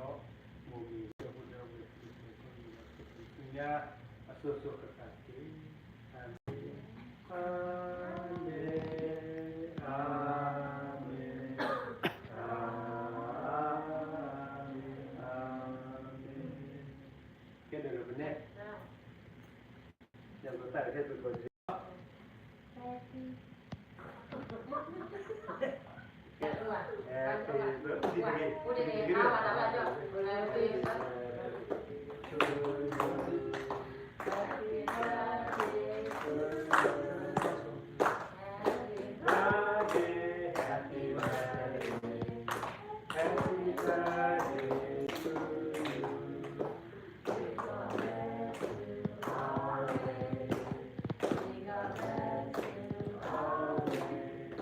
ဒီးမိၢ်ဂ့ၤ ဒီပုၢ်ဒီဝဲၢ် ခရံာ်ဖိ ခီမ့ၢ်ဒီး ခရံာ်ဖိညါ အစိၤစိၤဃၣ်ဃၣ်တက့ၢ်. အၤမ့ၣ်, အၤမ့ၣ်, အၤမ့ၣ်, အၤမ့ၣ်, အၤမ့ၣ်. ကဲ ဒီးပနဲၣ် ယကသးကထဲပကီၢ် Happy birthday. Happy birthday to you. Happy birthday to you. Happy birthday, happy birthday, happy birthday to you. May God bless you always. May God bless you always.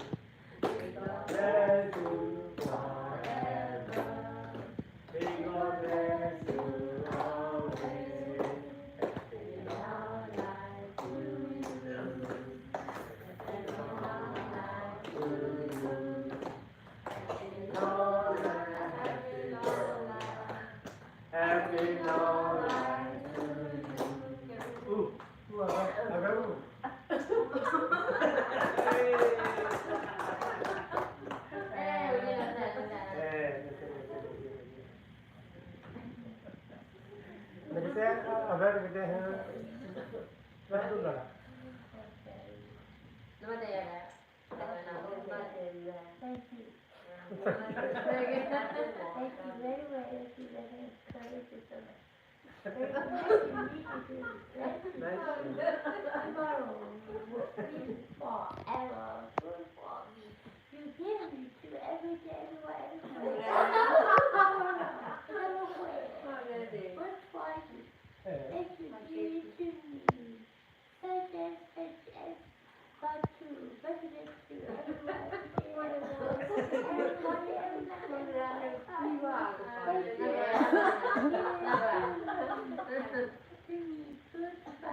May God bless you forever. May God bless you always. Happy long life to you. Happy long life to you. Happy long life, happy long life. Happy long life to you. Ooh, ooh, I got, I got ooh. Hey. Hey, hey, hey, hey, hey. နကတဲ အဘဲနကတဲဟဲ ဘဲဒိၣ်လီၤ. နမ့ၢ်တဲယၤလဲၣ်. Thank you. Thank you very much. Thank you very much. Very nice to meet you too. Tomorrow you will be forever good for me. You give me to every day, everywhere, everywhere. Everywhere. Good for you. Thank you, dear, to me. Such as, such as, but to, but to, to everyone, everyone, everyone, everyone, everyone. Thank you. To me, good, but, uh,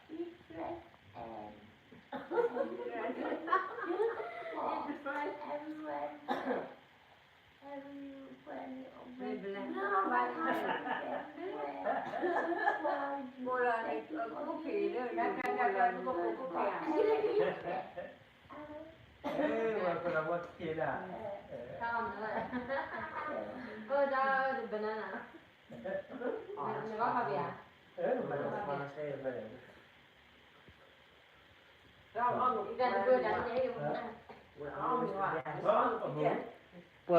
interest and, and beautiful, everyone. Banana. ပှၤ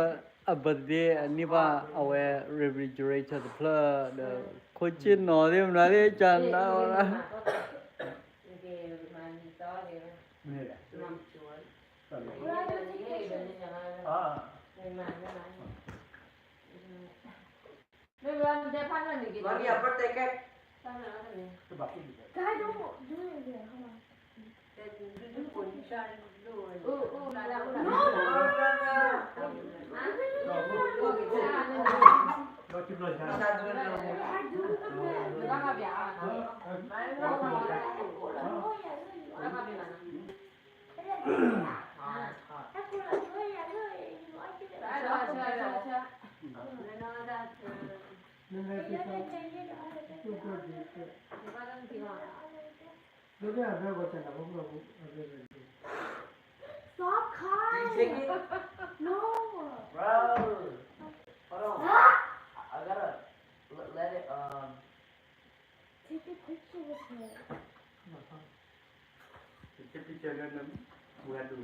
အ birthday အန့ၢ်ဘၣ်အဝဲ refrigerator တဖျၢၣ်ဒီး ခိၣ်ဆ့ၣ်နီၤသ့ၣ်မနုၤသ့ၣ် ကနၣ်ဝဲဒၣ် Mommy, I birthday cake. Guys, don't do it again. Hold on. No! Stop crying. Did you take it? No. Bro. Hold on. I, I gotta l-, let it, um, take a picture with me. Take a picture, let them. We have to.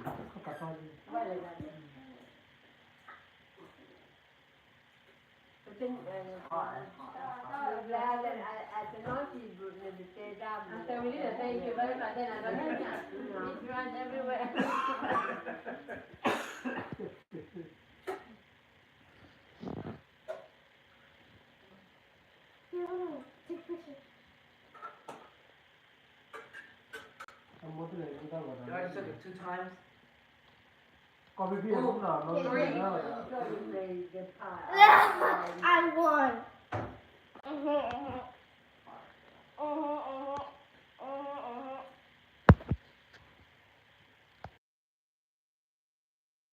Take a picture. You already took it two times? Three. I won.